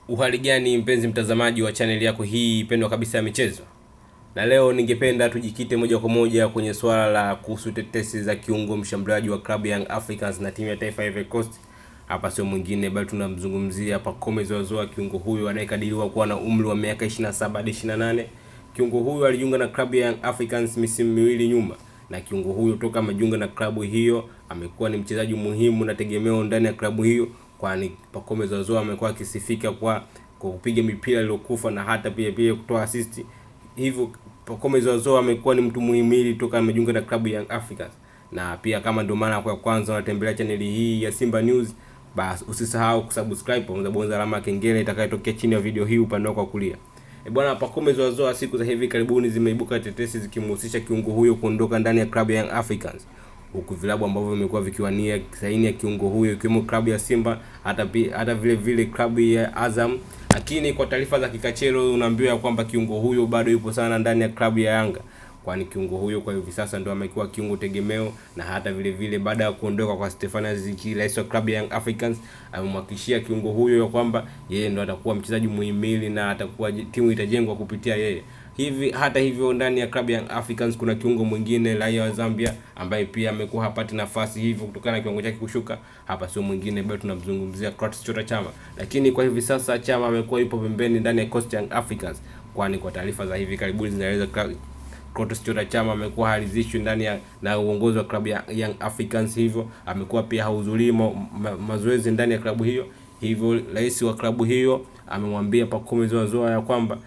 Uhali gani mpenzi mtazamaji wa chaneli yako hii pendwa kabisa ya michezo, na leo ningependa tujikite moja kwa moja kwenye swala la kuhusu tetesi za kiungo mshambuliaji wa klabu Young Africans na timu ya taifa ya Ivory Coast. Hapa sio mwingine bali tunamzungumzia Pacome Zouzoua, kiungo huyu anayekadiriwa kuwa na umri wa miaka 27 hadi 28. Kiungo huyu alijiunga na klabu ya Young Africans misimu miwili nyuma, na kiungo huyu toka amejiunga na klabu hiyo amekuwa ni mchezaji muhimu na tegemeo ndani ya klabu hiyo, kwani Pacome Zouzoua amekuwa akisifika kwa kupiga mipira iliyokufa na hata pia pia kutoa assist. Hivyo Pacome Zouzoua amekuwa ni mtu muhimili toka amejiunga na klabu ya Young Africans. Na pia kama ndio mara yako ya kwanza unatembelea chaneli hii ya Simba News, basi usisahau kusubscribe pamoja bonyeza alama ya kengele itakayotokea chini ya video hii upande wako wa kulia. E bwana, Pacome Zouzoua siku za hivi karibuni zimeibuka tetesi zikimhusisha kiungo huyo kuondoka ndani ya klabu ya Young Africans, huku vilabu ambavyo vimekuwa vikiwania saini ya kiungo huyo ikiwemo klabu ya Simba hata vile vile klabu ya Azam. Lakini kwa taarifa za kikachero unaambiwa kwamba kiungo huyo bado yupo sana ndani ya klabu ya Yanga, kwani kiungo huyo kwa hivi sasa ndo amekuwa kiungo tegemeo, na hata vile vile baada ya kuondoka kwa Stefano Aziz Ki, rais wa klabu ya Young Africans amemhakikishia kiungo huyo ya kwamba yeye ndo atakuwa mchezaji muhimili na atakuwa timu itajengwa kupitia yeye. Hivi hata hivyo ndani ya klabu ya Young Africans kuna kiungo mwingine raia wa Zambia ambaye pia amekuwa hapati nafasi, hivyo kutokana na kiwango chake kushuka. Hapa sio mwingine bali tunamzungumzia Clatous Chota Chama, lakini kwa hivi sasa Chama amekuwa yupo pembeni ndani ya Coast Young Africans, kwani kwa taarifa za hivi karibuni zinaeleza Clatous Chota Chama amekuwa haridhishwi ndani ya na uongozi wa klabu ya Young Africans, hivyo amekuwa pia hahudhurii mazoezi ndani ya klabu hiyo. Hivyo rais wa klabu hiyo amemwambia Pacome Zouzoua ya kwamba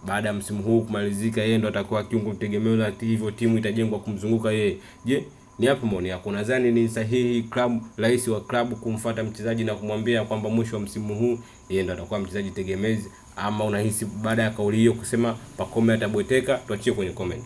baada ya msimu huu kumalizika, yeye ndo atakuwa kiungo mtegemeo na hivyo timu itajengwa kumzunguka yeye. Je, ni yapi maoni yako? Nadhani ni sahihi klabu, rais wa klabu kumfuata mchezaji na kumwambia kwamba mwisho wa msimu huu yeye ndo atakuwa mchezaji tegemezi, ama unahisi baada ya kauli hiyo kusema Pacome atabweteka? Tuachie kwenye comment.